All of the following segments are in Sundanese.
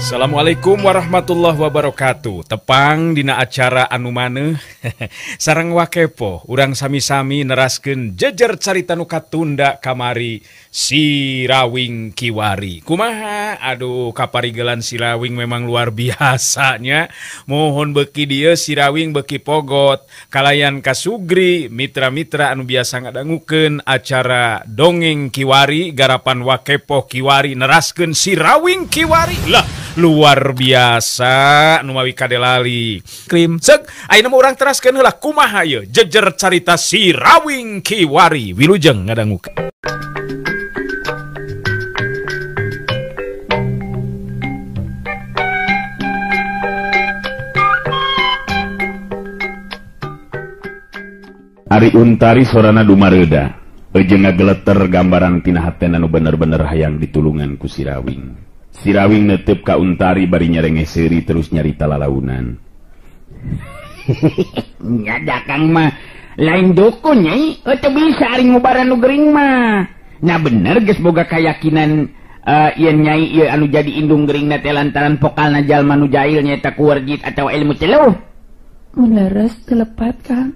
Assalamualaikum warahmatullahi wabarakatuh. Tepang dina acara anu maneuh sareng Wakepoh urang sami-sami neraskeun jejer carita nu katunda kamari Si Rawing Kiwari. Kumaha? Aduh, kaparigelan Si Rawing memang luar biasanya. Mohon beki dieu Si Rawing beki pogot kalayan kasugri mitra-mitra anu biasa ngadangukeun acara Dongeng Kiwari garapan Wakepoh Kiwari neraskeun Si Rawing Kiwari. Lah, luar biasa nu mawi kadelali. Krim sek ayeuna mah urang teraskeun heula kumaha ieu jejer carita Si Rawing Kiwari. Wilujeng ngadangukeun. Ari Untari sorana dumareuda, eujeung ngageleter gambaran tina hatena nu bener-bener hayang ditulungan ku Si Rawing. Si Rawing netep ka Untari bari nyerenge seuri terus nyarita lalaunan. Nya dakang mah lain dukun nyai, teu bisa ari ngubaran nu gering mah. Nah bener geus boga kayakinan ieu nyai ieu anu jadi indung geringna teh lantaran pokalna jalma nu jail nyaeta ku warjit atawa ilmu teluh. Mun leres teu lepat Kang.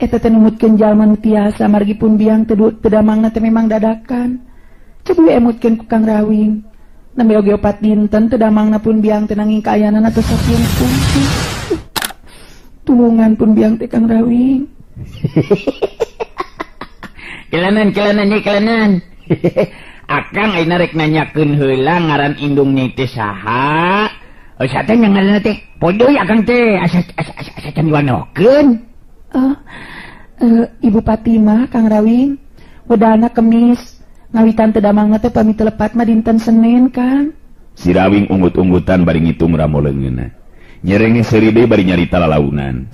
Eta teh numutkeun jalma nu tiasa margi pun biang teu damangna teh memang dadakan. Coba we emutkeun ku Kang Rawing. Nembe oge opat dinten teu damangna pun biang teh nanging kaayaanana teu sakieu. Tulungan pun biang teh Kang Rawing. Kelanan kelanan ye kelanan. Akang ayeuna rek nanyakeun heula ngaran indung nyai teh saha? Asa teh nya ngaranna teh podoy akang teh asa asa asa can diwanokeun. Ibu Fatimah Kang Rawing wedalna Kemis. Ngawitan teu damangna teh pami teu lepat mah dinten Senin Kang. Si Rawing unggut-unggutan bari ngitung ramo leungeunna. Nyerenge seuri deui bari nyarita lalaunan.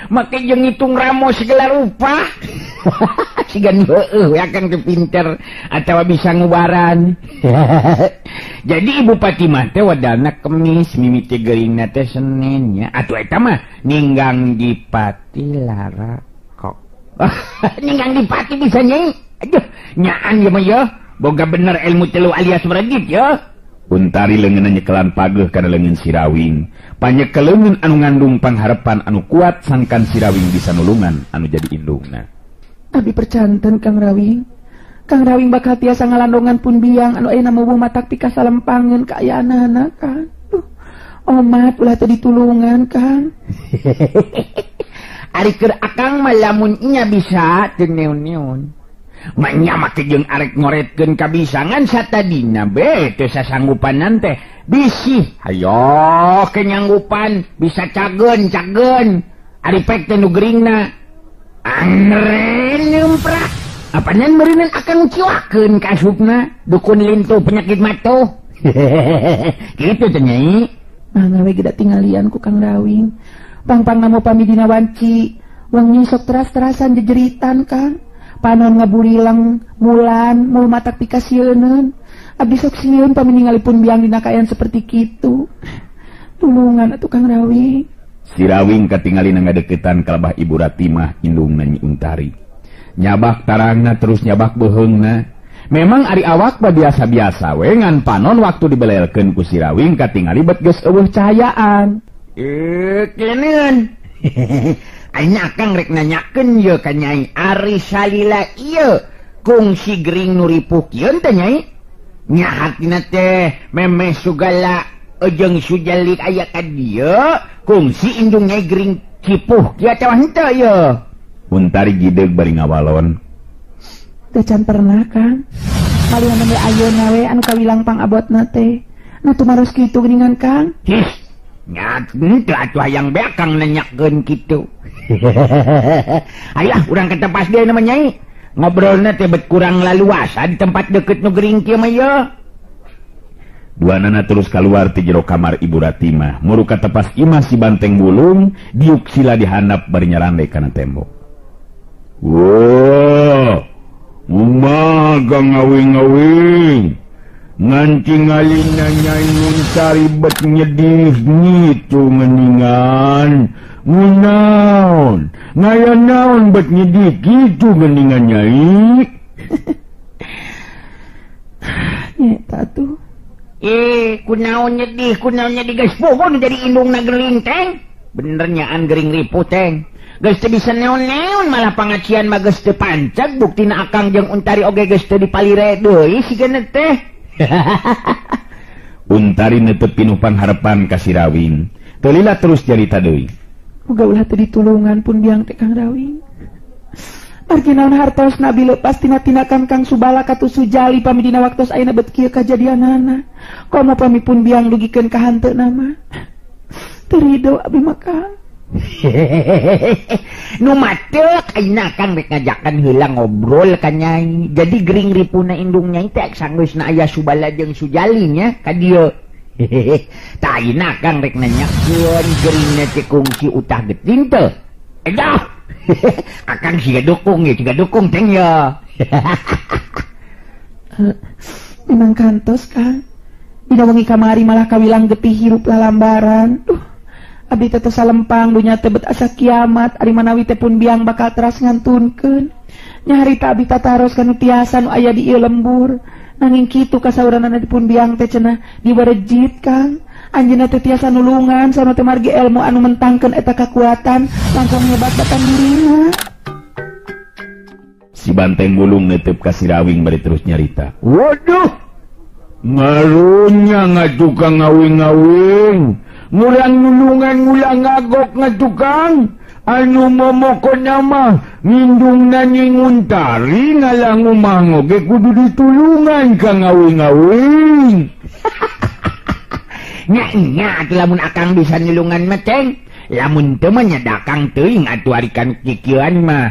Make jeung ngitung ramo segala rupa. Sigan heueuh we akang teh pinter atawa bisa ngubaran. Jadi Ibu Fatimah teh wadalna Kemis mimiti geuringna teh Senin nya. Atuh eta mah ninggang di Pati Lara. Ninggang di Pati bisa nyai. Aduh, nyaan ya mah ya. Boga bener ilmu telu alias meredit ya. Untari leungeunna nyekelan pageuh kana leungeun Si Rawing. Panyekel leungeun anu ngandung pangharepan anu kuat sangkan Si Rawing bisa nulungan anu jadi indungna. Abi percanten Kang Rawing. Kang Rawing bakal tiasa ngalandongan pun biang anu ayeuna meubuh matak pikasalempangeun kaayaanana Kang. Duh, omat ulah teu ditulungan Kang. Ari keur akang mah lamun nya bisa teu neun-neun. Manya make jeung arek ngoretkeun kabisangan satadina be teu sasanggupanan teh bisi. Hayo kenyanggupan bisa cageun cageun. Ari pek teh nu geuringna. Angren nyemprak. Apanan meureunan akang ciwakeun ka asupna dukun lintuh penyakit matuh. Kitu teh nyai. Mangga we geura tinggalian ku Kang Rawing. Pangpang namo pami dina wanci wengi sok teras-terasan jejeritan Kang. Panon ngaburileng mulan mul matak pikasieuneun. Abdi sok sieun pami ningali pun biang dina kaayaan seperti kitu. Tulungan atuh Kang Rawing. Si Rawing katingali ngadeukeutan kalabah Ibu Ratimah indungna Nyi Untari. Nyabak tarangna terus nyabak beuheungna. Memang ari awak mah biasa-biasa we ngan panon waktu dibelelkeun ku Si Rawing katingali bet geus eueuh cahayaan. Keleun. Ayeuna akang rek nanyakeun ye ka Nyai Ari salila ieu kungsi gering nu ripuh kieu teh Nyai. Nya hatina teh memeh sugala jeung sujalik aya ka dieu kungsi indung Nyai gering cipuh kieu atawa henteu ieu. Untari gideg bari ngawalon. Teu can pernah Kang. Malih nembe ayeuna we anu kawilang pangabotna teh. Nu tumaros kitu geuningan Kang. Hih. Nya teu atuh hayang be akang nanyakeun kitu. Ayah urang ka tepas deui na mah Nyai. Ngobrolna teh bet kurang laluasa di tempat deukeut nu gering kieu mah ye. Duanana terus keluar ti jero kamar Ibu Ratimah. Muru ka tepas imah si Banteng Bulung diuk sila dihandap bari nyarande kana tembok. Wah, umaga ngawing-ngawing. Nganti ngalina Nyai Untari bet nyedih ngitu geningan. Ngunaon, ngaya naon bet nyedih kitu geningan Nyai. Nyeta tuh. Kunaon nyedih, kunaon nyedih geus poho nu jadi indungna gering teng. Bener nyaan gering ripuh teng. Geus teu bisa neon-neon malah pangacian mah geus teu panceg buktina akang jeung Untari oge geus teu dipalire deui sigana teh. Untari netep pinuh pangharepan ka si Rawing. Teu lila terus carita deui. Muga ulah teu ditulungan pun biang teh Kang Rawing. Margi naon hartos nabi lepas tina tinakan Kang Subala katu Sujali pami dina waktos ayeuna bet kieu kajadianana. Komo pami pun biang dugikeun ka hanteuna mah. Teu rido abi mah Kang. Nu matek ayeuna Kang rek ngajakan heula ngobrol ka Nyai. Jadi gering ripuna indung Nyai teh sanggeusna aya Subala jeung Sujali nya ka dieu. Tah ayeuna Kang rek nanyakeun geringna teh kungsi utah geting teu. Edah. Akang siga dukung ya, siga dukung teng ya. Memang kantos Kang. Dina wengi kamari malah kawilang getih hirup lalambaran. Duh, abdi teh tos salempang dunya teh bet asa kiamat ari manawi teh pun biang bakal teras ngantunkeun. Nyaharita abdi tataros kanu tiasa nu aya di ieu lembur. Nanging kitu kasauranana dipun biang teh cenah diwarejit Kang. Anjeunna teh tiasa nulungan sareng teh margi ilmu anu mentangkeun eta kakuatan langkung hebat batan dirina. Si Banteng Bulung netep ka si Rawing bari terus nyarita. Waduh, ngarunya ngatukang ngawing-ngawing, ngurang nulungan ngulang ngagok ngatukang, anu momokon nama ngindung nanying Untari ngalang umah ngoge kudu ditulungan ka ngawing-ngawing. Nya nya atuh lamun akang bisa nulungan mah teng, lamun teu mah nya dakang teuing atuh ari kan kikieuan mah.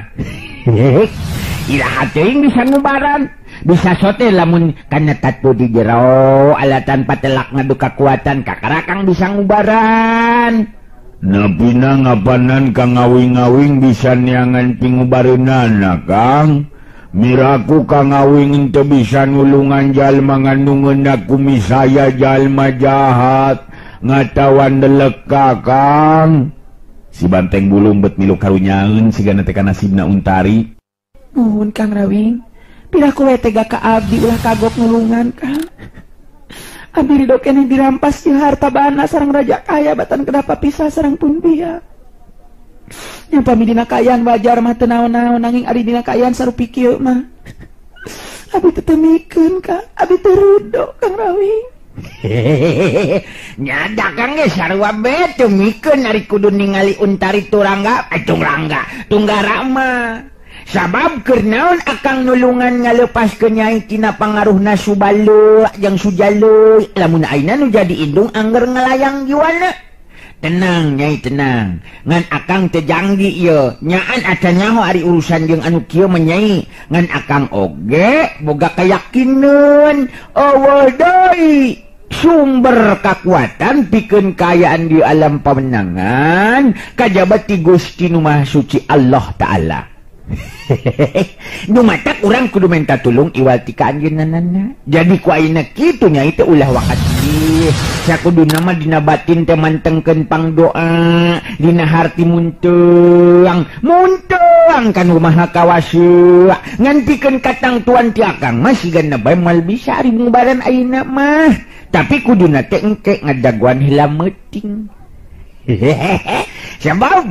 Iraha teuing bisa ngubaran, bisa sote lamun kana tatu di jero alatan patelak ngadu kakuatan kakarakang bisa ngubaran. Napina ngapanan kang ngawing-ngawing bisa neangan pingubareunana Kang. Miraku kang ngawing henteu bisa nulungan jalma nganungeun ku misaya jalma jahat ngatawan deleka Kang. Si Banteng Bulung bet milu karunyaeun sigana teh kana nasibna Untari. Nuhun Kang Rawing, piraku we tega ka abdi ulah kagok nulungan Kang. Abdi ridho keneh dirampas ieu harta bana sareng raja kaya batan kenapa pisah sareng pun biang. Nya pami dina kaayaan wajar mah teu naon-naon nanging ari dina kaayaan sarupi kieu mah. Abi teu temikeun Kang, abi teu ridho Kang Rawing. Nya dakang ge sarua be teu mikeun ari kudu ningali Untari turangga, tungrangga, tunggara mah. Sabab keur naon akang nulungan ngalepaskeun Nyai tina pangaruhna Subala jeung Sujali, lamun ayeuna nu jadi indung angger ngalayang jiwana. Tenang Nyai tenang, ngan akang teu janggi ieu, nyaan acan nyaho ari urusan jeung anu kieu mah Nyai, ngan akang oge boga kayakinan eueuh deui sumber kakuatan pikeun kaayaan di alam pamenangan kajaba ti Gusti nu Maha Suci Allah Ta'ala. Nu matak urang kudu minta tulung iwal ti ka anjeunna. Jadi ku ayeuna kitu Nyai teh ulah wakat sedih. Sakuduna mah dina batin teh mantengkeun pangdoa, dina harti munteang, munteang kan Maha Kawasa. Ngantikeun katangtuan ti akang mah sigana bae moal bisa ari ngubaran ayeuna mah. Tapi kuduna teh engke ngadaguan heula meuting. Sabab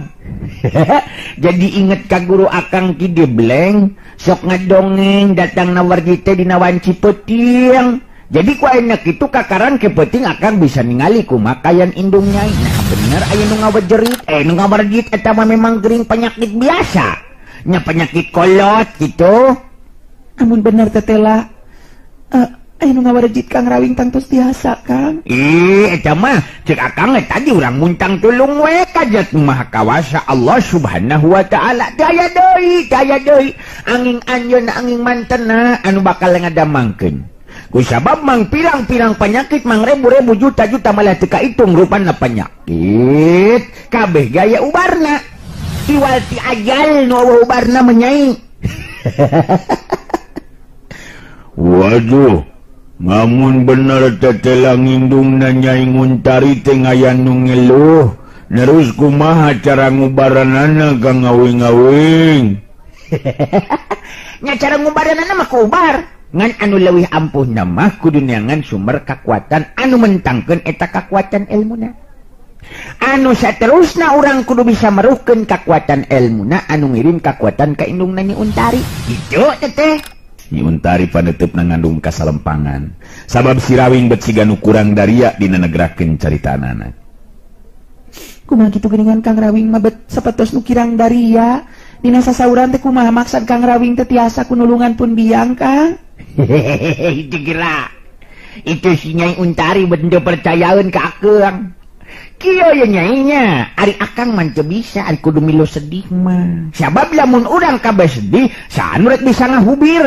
jadi inget ka guru akang ki Dibleng sok ngadongeng datang nawardi teh dina wanci peuting. Jadi ku ayeuna kitu kakaran ke peuting akang bisa ningali kumaha kayan indung Nyai. Nah bener aya nu ngawajerit, nu ngawarjit eta mah memang gering penyakit biasa. Nya penyakit kolot gitu. Amun bener tetela aya nu ngawarejit Kang Rawing tangtos tiasa Kang. Ih eta mah cek akang tadi urang muntang tulung we ka Zat Maha Kawasa Allah Subhanahu wa Ta'ala. Daya deui, daya deui angin anjeunna angin mantena anu bakal ngadamangkeun. Ku sabab mang pirang-pirang penyakit mang rebu-rebu juta-juta malah teu kaitung rupana penyakit kabeh gaya ubarna. Iwal ti ajal nu eueuh ubarna mah Nyai. Waduh, ngamun bener tetela ngindungna Nyai Untari teh ngaya nu ngeluh. Nerus kumaha cara ngubaranana ka ngawing-ngawing? Nya cara ngubaranana mah kubar. Ngan anu leuwih ampuhna mah kudu neangan sumber kakuatan anu mentangkeun eta kakuatan ilmuna. Anu saterusna urang kudu bisa meruhkeun kakuatan ilmuna anu ngirim kakuatan ka indungna Nyi Untari. Kitu teteh. Nyi Untari paneuteup ngandung kasalempangan. Sabab si Rawing bet siga nu kurang daria dina negrakeun caritanana. Kumaha kitu geuningan Kang Rawing mah bet sapertos nu kirang daria. Dina sasauran teh kumaha maksad Kang Rawing teh tiasa kunulungan pun biang Kang? Hehehe, itu gerak. Itu si Nyai Untari bet teu percayaeun ka akang. Kieu ye nyainya, ari akang mah teu bisa, ari kudu milu sedih mah. Sabab lamun urang kabeh sedih, saha rek bisa ngahubir?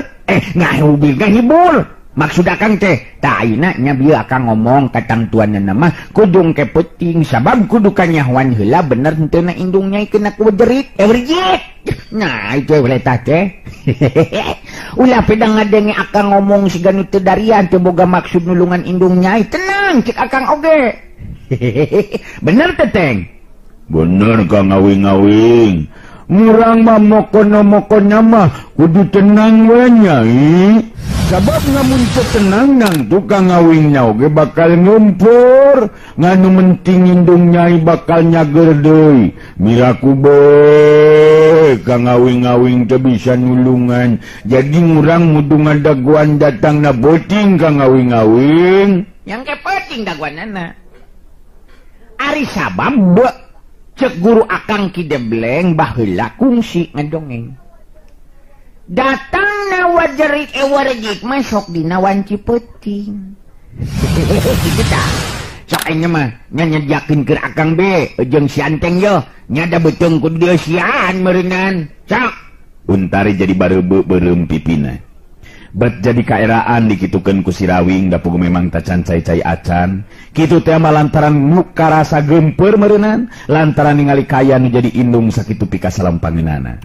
Ngahubir ngahibur. Maksud akang teh, tah ayeuna nya bieu akang ngomong ka tangtuanna mah kudu ke peuting sabab kudu kanyahoan heula bener henteu na indung nyai kena ku jerit. Werjit. Nah, itu we tah teh. Ulah pedang ngadenge akang ngomong siga nu teu darian teu boga maksud nulungan indung nyai. Tenang cek akang oge. Bener teteng? Bener Kang Awing-awing. Murang mah mokono-mokono mah kudu tenang we nyai. Sabab ngamun teu tenang nang tukang awingnya oge bakal ngumpur. Nganu menting indung nyai bakal nyager deui. Miraku be Kang Awing-awing teu bisa nulungan. Jadi ngurang mudu ngadaguan datangna beuting Kang Awing-awing. Yang ke peuting daguanana. Ari sabab cek guru akang Ki Debleng baheula kungsi ngadongeng. Datangna wajerik ewarejik mah sok dina wanci peuting. Kitu tah. Sok ayeuna mah nya nyediakeun keur akang be jeung si Anteng yo nya da beuteung kudu dieusian meureunnan. Sok Untari jadi bareubeu beureum pipina. Bet jadi kaeraan dikitukeun ku si Rawing da pugu memang tacan cai-cai acan. Kitu teh mah lantaran muka rasa geumpeur meureunnan, lantaran ningali kaya nu jadi indung sakitu pikasalempangeunana.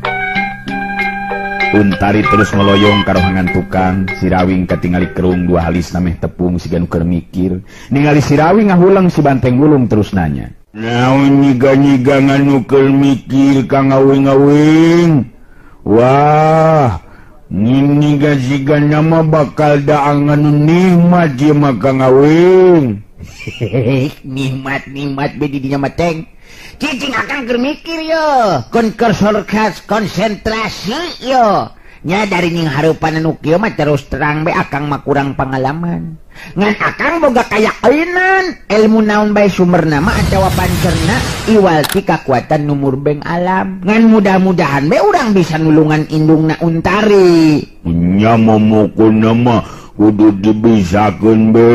Untari terus ngeloyong ka rohangan tukang, si Rawing katingali kerung dua halis nameh tepung siga nu keur mikir. Ningali si Rawing ngahuleng si Banteng Wulung terus nanya. Naon nyiga-nyiga nganu keur mikir Kang Awing-awing? Wah, ngini siga nama bakal daangan nikmat ieu mah Kang Awing. Nikmat-nikmat be di dinya mah teng. Cicing akang keur mikir yo, kon konsentrasi yo. Nya dari ning hareupan anu kieu mah terus terang be akang mah kurang pengalaman. Ngan akang boga kayakeunan ilmu naon bae sumberna mah atawa pancerna iwal ti kakuatan nu murbeng alam. Ngan mudah-mudahan be urang bisa nulungan indungna Untari. Nya momokona mah kudu dibisakeun be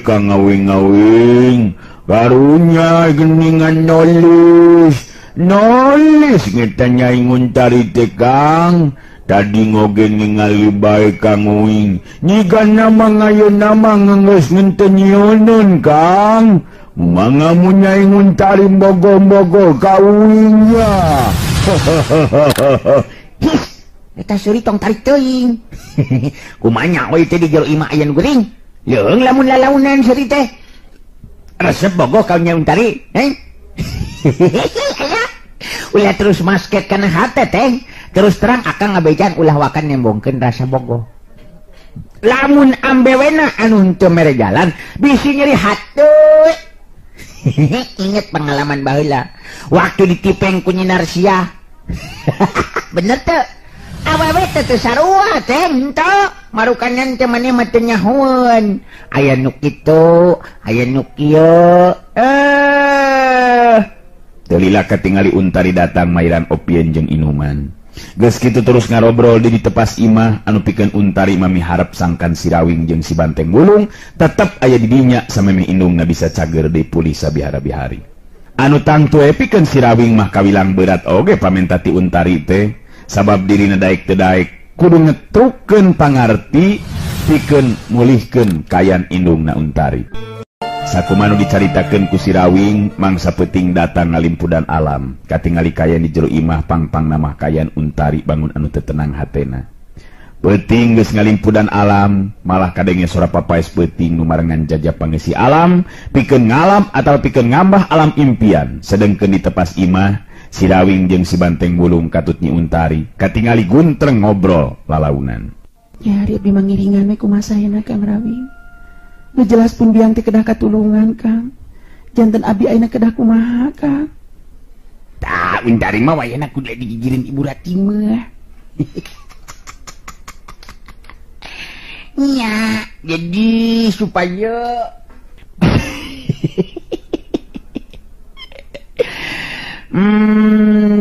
Kang Awing-awing. Karunya geningan nolis nolis ngeta Nyai Untari teh Kang. Tadi ngoge ningali bae Kang Uing. Nyiga nama ngayeuna mah geus ngenteu nyieunun Kang. Mangga mun Nyai Untari bogo-bogo ka Uing ya. His, eta seuri tong tarik teuing. Kumaha nya we teh di jero imah aya nu geuring. Leung lamun lalaunan seuri teh. Resep bogo ka Nyai Untari, eh? Ulah terus masket kana hate teh. Terus terang akang ngabejan ulah wakan nembongkeun rasa bogo. Lamun ambewena anu henteu mere jalan bisi nyeri hate. Inget pengalaman baheula waktu ditipeng ku Nyi Narsiah. Bener teu? Awewe teh teu sarua teh henteu. Marukanan teh maneh mah teu nyahoeun. Aya nu kitu, aya nu kieu. Teu lila katingali Untari datang mairan opieun jeung inuman. Geus kitu terus ngarobrol di tepas imah anu pikeun Untari mah miharep sangkan si Rawing jeung si Banteng Wulung tetep aya di dinya samemeh indungna bisa cager deui pulih sabihara-bihari. Anu tangtu we pikeun si Rawing mah kawilang berat oge pamenta ti Untari teh sabab dirina daek teu daek kudu ngetrukeun pangarti pikeun mulihkeun kayan indungna Untari. Sakumanu dicaritakeun ku si Rawing mangsa peuting datang ngalimpudan alam katingali kayan di jero imah pangpang namah kayan Untari bangun anu teu tenang hatena. Peuting geus ngalimpudan alam malah kadenge sora papaes peuting nu marengan jajah pangeusi alam pikeun ngalam atawa pikeun ngambah alam impian. Sedengkeun di tepas imah si Rawing jeung si Banteng Wulung katut Nyi Untari katingali guntreng ngobrol lalaunan. Ya ari abdi mangiringan we kumaha saena Kang Rawing. Nu jelas pun biang teh kedah katulungan Kang. Janten abdi ayeuna kedah kumaha Kang. Tah Untari mah wayahna kudu digigireun Ibu Ratimah. Nya, jadi supaya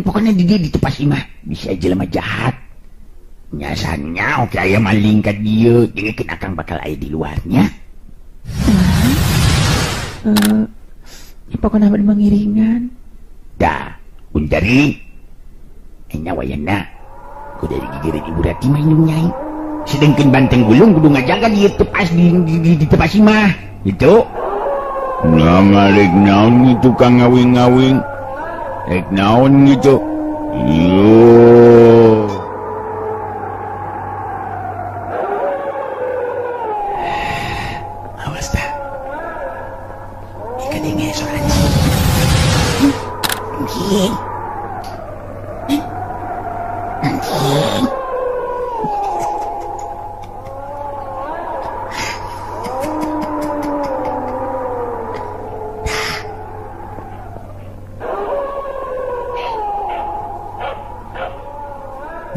pokoknya di dia ditepas imah bisa jelema jahat. Nyasannya oke aya maling ka dieu, dengekeun akang bakal aya di luarnya. Pokoknya abdi mangiringan. Dah, Untari. Enya wayahna kudu digigireun Ibu Ratimah indung nyai. Sedangkan banteng gulung kudu ngajaga di tepas di tepas imah gitu. Nah ngarek naon gitu Kang ngawing-ngawing. Rek naon gitu. Yo. Awas dah. Ikan ini suara anjing. Anjing.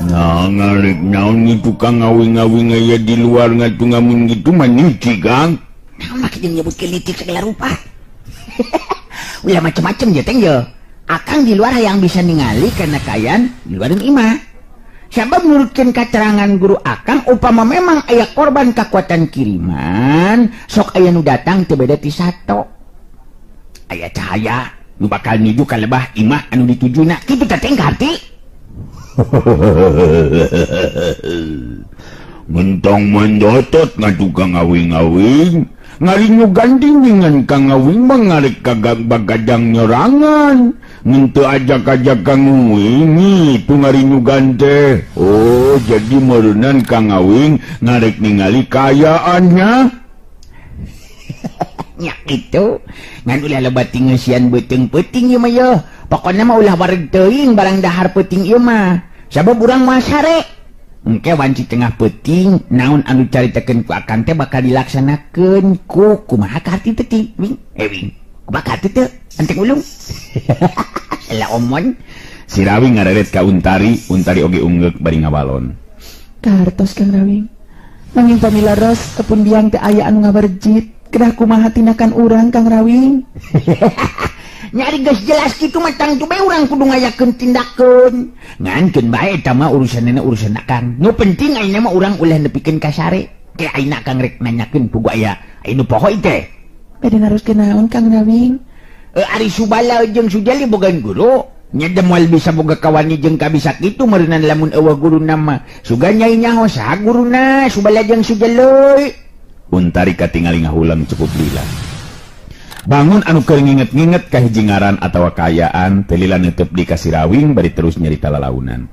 Nah, ngarek naon gitu Kang ngawing-ngawing aya di luar ngatu ngamun gitu mah niti Kang. Nah, mah jeung nyebutkeun nitik segala rupa. Ulah macem-macem je teh ye. Akang di luar hayang bisa ningali karena kayan di luar imah. Sabab nurutkeun katerangan guru akang upama memang aya korban kekuatan kiriman, sok aya nu datang teu beda ti sato. Aya cahaya nu bakal nuju ka lebah imah anu ditujuna. Kitu teh teh ngarti. Mentong mendotot ngatukang ngawing-ngawing ngarinyu ganding dengan kang ngawing mengarik kagak bagadang nyerangan ngente ajak-ajak kang ngawing itu ngarinyu gante. Oh jadi merenan kang ngawing ngarik ningali kayaannya. Nya itu ngan ulah lebat tingesian beuteung peuting ieu mah yeuh. Pokona mah ulah wareg teuing barang dahar peuting ieu mah. Sabab urang mah sare. Engke wanci tengah peuting naon anu caritakeun ku akang teh bakal dilaksanakeun ku kumaha ka harti teh ti wing. Wing. Kumaha ka harti teh? Anteng ulung. Salah omon. Si Rawing ngareret ka Untari, Untari oge unggeuk bari ngawalon. Kartos Kang Rawing. Nanging pamilaros kepun biang teh aya anu ngaberjit. Kedah kumaha tindakan urang Kang Rawing. Nyari geus jelas kitu mah tangtu bae urang kudu ngayakeun tindakeun. Ngankeun bae eta mah urusanna urusan akang. Nu penting ayeuna mah urang ulah nepikeun ka sare. Ke ayeuna akang rek nanyakeun pugu aya anu poho teh. Bade naruskeun naon Kang Rawing? Ari Subala jeung Sujali boga guru. Nya moal bisa boga kawani jeung kabisa kitu meureunnan lamun eueuh guruna mah. Sugan nyai nyaho saha guruna Subala jeung Sujali. Untari katingali ngahulang cukup lila. Bangun anu keur nginget-nginget ka hiji ngaran atawa kaayaan teu lila neuteub di ka si Rawing bari terus nyarita lalaunan.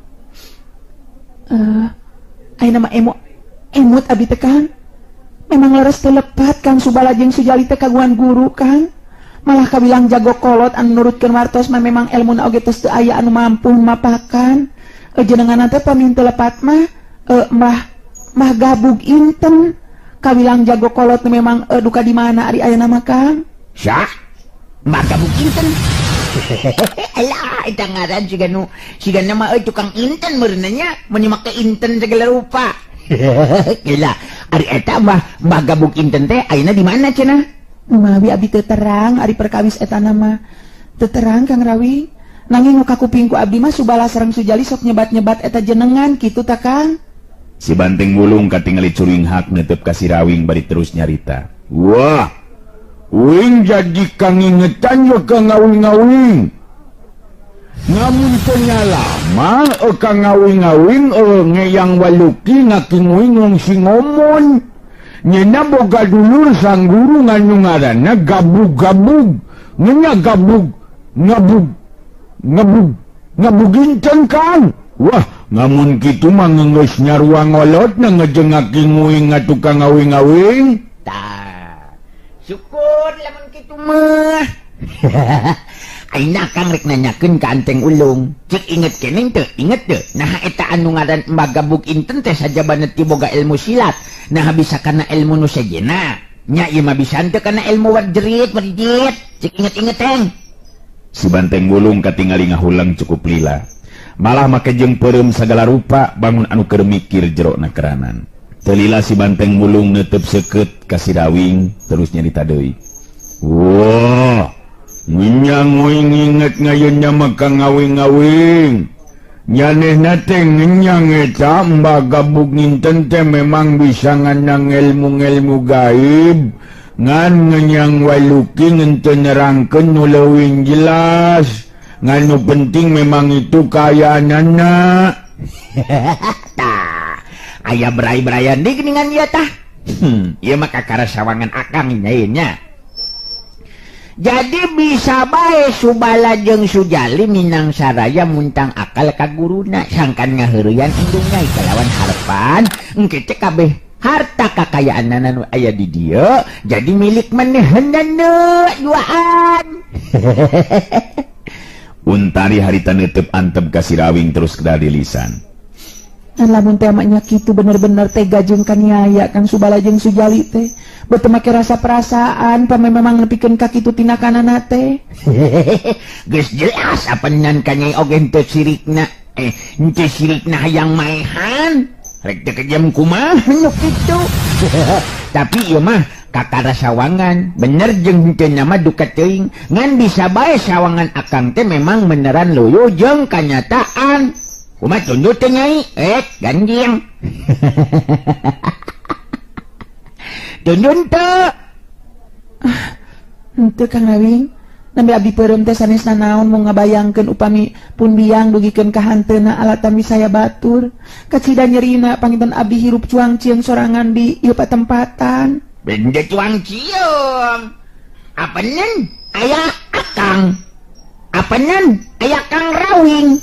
Ayeuna mah emut abdi teh Kang. Memang leres teu lepat Kang Subala jeung Sujali teh kaguan guru Kang. Malah kabilang jago kolot anu nurutkeun wartos mah memang elmuna oge tos teu aya anu mampu mapakan. Jenenganna teh pamin teu lepat mah mah gabug inten. Kabilang jago kolot memang duka di mana ari ayeuna mah Kang? Syah, mah gabug inten. Alah, eta ngaran siga nu siga mah tukang inten meureunna nya, mun make inten segala rupa. Gila, ari eta mah mah gabug inten teh ayeuna di mana cenah? Mawi abdi teu terang ari perkawis eta mah. Teu terang Kang Rawing. Nanging nu kakuping ku abdi mah Subala sareng Sujali sok nyebat-nyebat eta jenengan kitu ta Kang. Si Banteng Wulung katingali curinghak neuteub ka si Rawing bari terus nyarita. Wah, wing jadi kangingetan ye ka ngawing-ngawing. Ngamun teu nyalama ka ngawing-ngawing ngeyang waluki ngaking wing wong si ngomon. Nyena boga dulur sang guru nganu ngaranna gabug-gabug. Ngenya gabug, ngabug, ngabug, ngabuginten Kang. Wah, ngamun kitu mah geus nyarua ngolot na ngejengaki nguing ngatukang ngawing-ngawing. Tah, syukur lamun kitu mah. Ayeuna akang rek nanyakeun ka Anteng Ulung. Cek inget keneng teu? Inget teu? Naha eta anu ngaran Mbah Gabug Inten teh sajabana ti boga ilmu silat. Naha bisa kana ilmu nu sejenna. Nya ieu mah bisa teu kana ilmu warjerit warjit. Cek inget-inget teng. Si Banteng Wulung katingali ngahulang cukup lila. Malah make jeung peureum sagala rupa bangun anu keur mikir jero na keranan. Teu lila si Banteng Wulung neuteub seukeut ka si Rawing terus nyarita deui. Wah, ngenyang uing inget ngayeuna mah ka ngawing-ngawing. Nyanehna teh ngenyang eta Mbah Gabug Inten teh memang bisa nganang ilmu-ilmu gaib. Ngan ngenyang waluki ngenteu nerangkeun nu leuwih jelas. Ngan nu penting memang itu kaayaanana. Tah, aya berai-beraian deui geuningan ieu tah. Ieu mah kakara sawangan akang nya nya. Jadi bisa bae Subala jeung Sujali minang saraya muntang akal ka guruna sangkan ngaheureuyan indung nyai kalawan harapan engke teh kabeh harta kakayaanana nu aya di dieu jadi milik manehanana duaan. Untari harita neuteub antep ka si Rawing terus kedah di lisan. Dan lamun teh maknya kitu bener-bener tega jeung kaniaya Kang Subala jeung Sujali teh. Beuteung make rasa perasaan pame memang nepikeun ka kitu tindakanana teh. Geus jelas apanan ka nyai oge henteu sirikna. Henteu sirikna hayang maehan. Rek teu kejam kumaha nu kitu. Tapi ieu mah kakara sawangan, bener jeung henteu nama duka teuing. Ngan bisa bae sawangan akang teh memang beneran luyuh jeung kanyataan. Kumaha tunduk teh nyai? Ganjing. Tundun teu. Henteu Kang Rawing. Nambi abdi peureum teh sanes nanaon mau ngabayangkeun upami pun biang dugikeun ka hanteuna alatan wisaya batur. Kacida nyerina panginten abdi hirup cuang cieung sorangan di ieu patempatan. Benda cuang cieung. Apanan aya akang. Apanan aya Kang Rawing.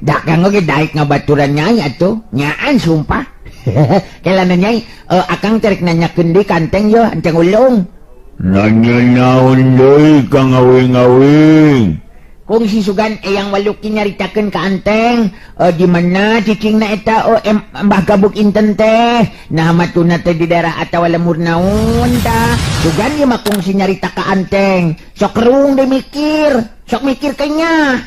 Da kang oge daek ngabaturan nyai atuh. Nyaan sumpah. Kelana nyai akang teh rek nanyakeun deui ka Anteng yeuh, Anteng Ulung. Nanya naon deui ka ngawing-ngawing. Kungsi sugan eyang waluki nyaritakeun ka Anteng di mana cicingna eta Mbah Gabug Inten teh. Nah matuna teh di daerah atawa lemur naon tah. Sugan ieu mah kungsi nyarita ka Anteng. Sok kerung deui mikir, sok mikir kenya.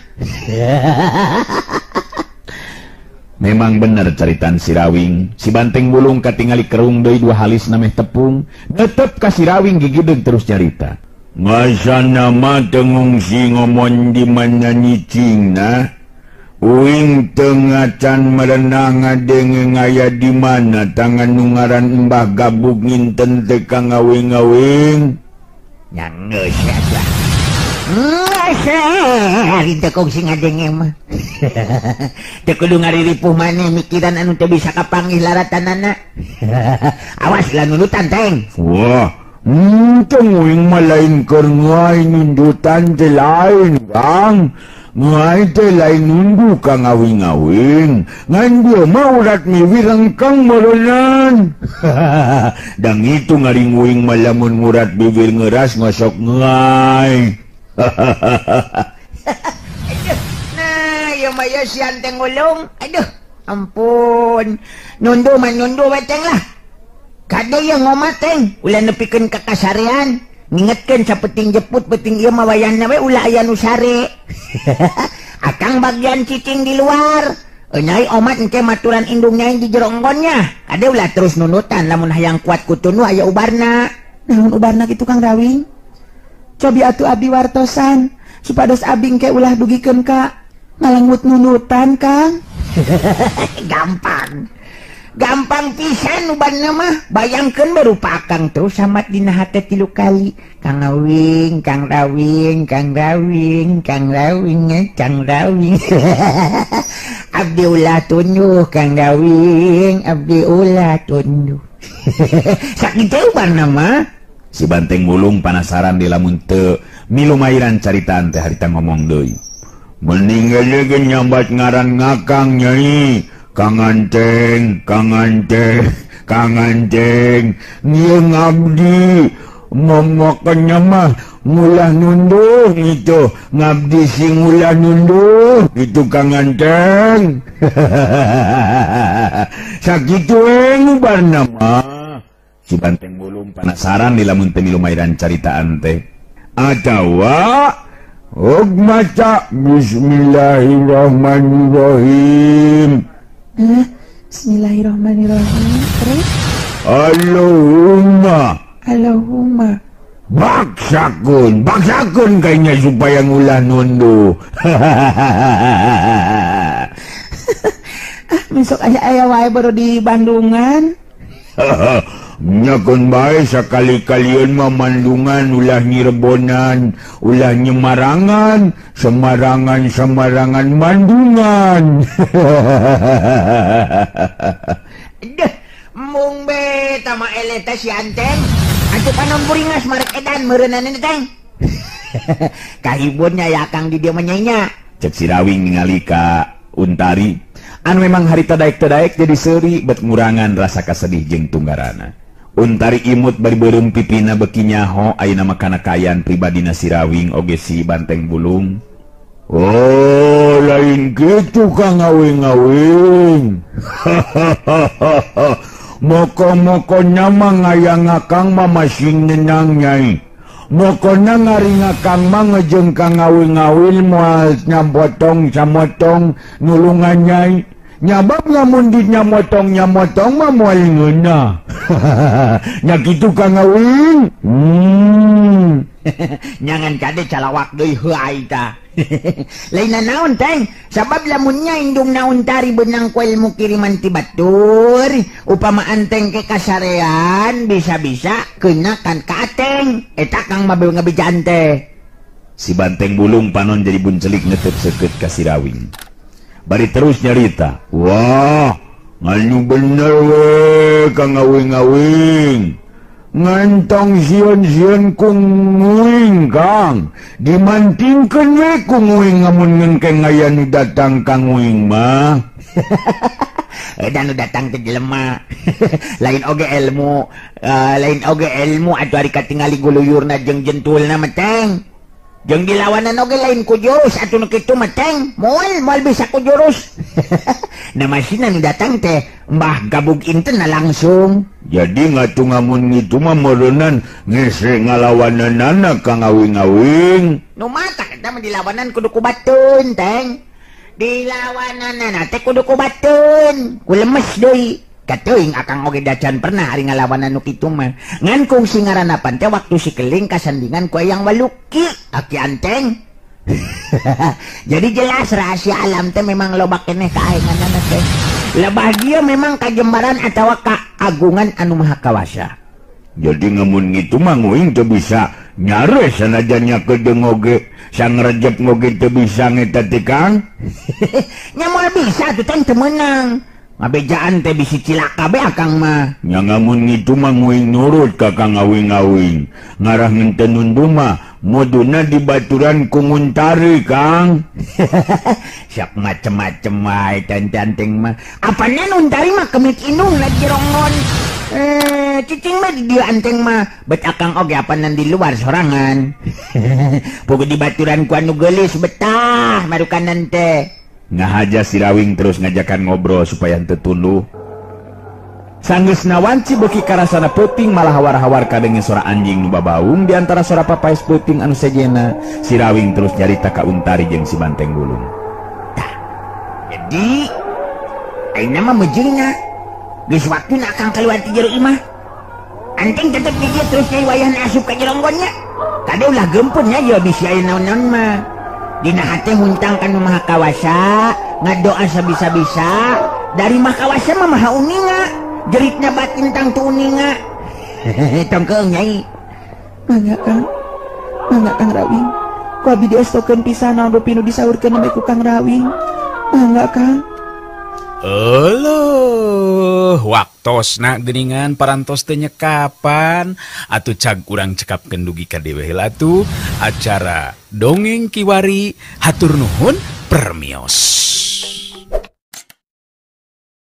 Memang bener caritan si Rawing. Si Banteng Wulung katingali kerung deui dua halis nameh tepung. Netep ka si Rawing gigideg terus nyarita. Ngasana mah teu ngungsi ngomong di mana nyicingna. Uing teu ngacan merenah ngadenge ngaya di mana tangan nu ngaran Mbah Gabug Inten teh ka ngawing-ngawing. Nya geus atuh. Teu kungsi ngadenge mah. Teu kudu ngariripuh maneh mikiran anu teu bisa kapanggih laratanana. Awas lah nundutan teng. Wah, teu uing mah lain keur ngae nundutan teh lain, Kang. Ngae teh lain nundu ka ngawing-ngawing. Ngan dia mah urat miwir rengkang meureunnan. Dang itu ngaring uing mah lamun ngurat bibir ngeras ngosok ngae. Aduh, nah, ya maya si Anteng Ulung. Aduh, ampun. Nundu mah nundu we teng lah. Kade ye ngomat teng, ulah nepikeun ka kasarean. Ngingetkeun sapeting jeput peting ieu mah wayahna we ulah aya nu sare. Akang bagian cicing di luar. Nyai omat engke maturan indung nyai di jero enggonnya. Kade ulah terus nunutan lamun hayang kuat kutunu aya ubarna. Naon ubarna kitu Kang Rawing? Cobi atuh abdi wartosan supados abdi engke ulah dugikeun ka ngalangut nunutan Kang. Gampang. Gampang pisan ubarna mah. Bayangkeun berupa akang terus samat dina hate 3 kali. Kang Rawing, Kang Rawing, Kang Rawing, Kang Rawing, Kang Rawing. Abdi ulah tunduh Kang Rawing, abdi ulah tunduh. Sakitu ubarna mah. Si Banteng Wulung panasaran di lamun teu milumairan caritaan teh harita ngomong deui. Mending ge nyambat ngaran ngakang nyai. Kang Anteng, Kang Anteng, Kang Anteng, nyeung abdi. Momokannya mah ngulah nunduh gitu, ngabdi sing ngulah nunduh gitu Kang Anteng. Sakitu we ngubarna mah. Si Banteng Bulung penasaran di lamun teu milumairan caritaan teh. Atawa og maca bismillahirrahmanirrahim. Bismillahirrahmanirrahim. Terus Allahumma Allahumma baksakun, baksakun kayaknya supaya ngulah nunduh. Ah, besok aya aya wae baru di Bandungan. Nyakun bae sakali-kalian mah Mandungan ulah Nyirebonan, ulah Nyemarangan, Semarangan Semarangan Mandungan. Deh, mung be tama eleta si Anteng. Atuh panon buringas marek edan meureunana teh. Kahibunnya ya Kang di dieu mah nya. Cek si Rawing ningali ka Untari. Anu memang harita daek teu daek jadi seuri bet ngurangan rasa kasedih jeung tunggarana. Untari imut bari beureum pipina beuki nyaho ayeuna mah kana kaayaan pribadina si Rawing oge si Banteng Bulung. Oh, lain kitu Kang Awing-awing. Moko-moko nyama ngayang akang mah masing nyenang nyai. Mokona ngaring akang mah ngejeng Kang Awing-awing moal nyapotong samotong nulungan nyai. Nyabab ngamun di nyamotong nyamotong mah moal ngeunah. Nya kitu Kang Awing. Nyangan kade calawak deui heuai tah. Lain naon teng, sabab lamunnya indung naon tari benang ku ilmu kiriman ti batur, upama anteng ke kasarean bisa-bisa kena kan ka ateng, eta Kang mah ngabejaan teh. Si Banteng Bulung panon jadi buncelik netep seukeut ka si Rawing. Bari terus nyarita, wah, nganu bener we Kang Awing-awing. Ngantong sieun-sieun ku nguing Kang, dimantingkeun we ku nguing ngamun ngengkeng aya nu datang ka nguing mah. Edan nu datang teh jelema. Lain oge ilmu, lain oge ilmu atuh ari katingali guluyurna jeung jentulna mah teng. Jeung dilawanan oge lain ku jurus atuh nu kitu mah teng, moal moal bisa ku jurus. Nah masina nu datang teh Mbah Gabug inten langsung. Jadi ngatu ngamun ngitu mah meureunnan ngese ngalawananana Kang Awing-awing. Nu matak eta mah dilawanan kudu ku batun teng. Dilawananana teh kudu ku batun, ku lemes deui. Kateuing akang oge dacan pernah ari ngalawanan nu kitu mah. Ngan kungsi ngaranapan teh waktu si keling kasandingan ku Eyang Waluki, aki Anteng. Jadi jelas rahasia alam teh memang loba keneh kaahenganana teh. Lebah dia memang kajembaran atawa kaagungan anu maha kawasa. Jadi ngamun ngitu mah nguing teu bisa nyare sanajan nya kedeung oge, sangrejep oge teu bisa ngeta teh Kang. Nya moal bisa atuh teh teu meunang. Ngabejaan teh bisi cilaka be akang mah. Nya ngamun ngitu mah nguing nurut ka Kang Awing-awing. Ngarah ngenten nunduh mah muduna dibaturan ku Nguntari Kang. Siap macem-macem wae tantang mah. Apanya Nuntari mah kemit indung lagi rongon. Cicing mah di dieu anteng mah. Bet akang oge apanan di luar sorangan. Pogo dibaturan ku anu geulis betah marukanan teh. Ngahaja si Rawing terus ngajakan ngobrol supaya henteu tunduh. Sanggeusna wanci beuki karasana peuting malah hawar-hawar kadenge sora anjing nu babaung di antara sora papaes peuting anu sejena. Si Rawing terus nyarita ka Untari jeung si Banteng Bulung. Tah, jadi ayeuna mah mejeungna. Geus waktuna akang kaluar ti jero imah. Anteng tetep di dieu terus nyai wayahna asup ka jeronggon nya. Kade ulah geumpun nya ieu bisi aya naon-naon mah. Dina hate huntang kanu maha kawasa, ngadoa sabisa-bisa, dari maha kawasa mah maha uninga, jeritna batin tang tu uninga. Tong keung nyai. Mangga Kang. Mangga Kang Rawing. Ku abi diestokeun pisan naon rupi nu disaurkeun nembe ku Kang Rawing. Mangga Kang. Euleuh, waktosna geuningan parantos teh nyekapan atuh cag urang cekapkeun dugi ka dewe heula atuh acara dongeng kiwari hatur nuhun permios.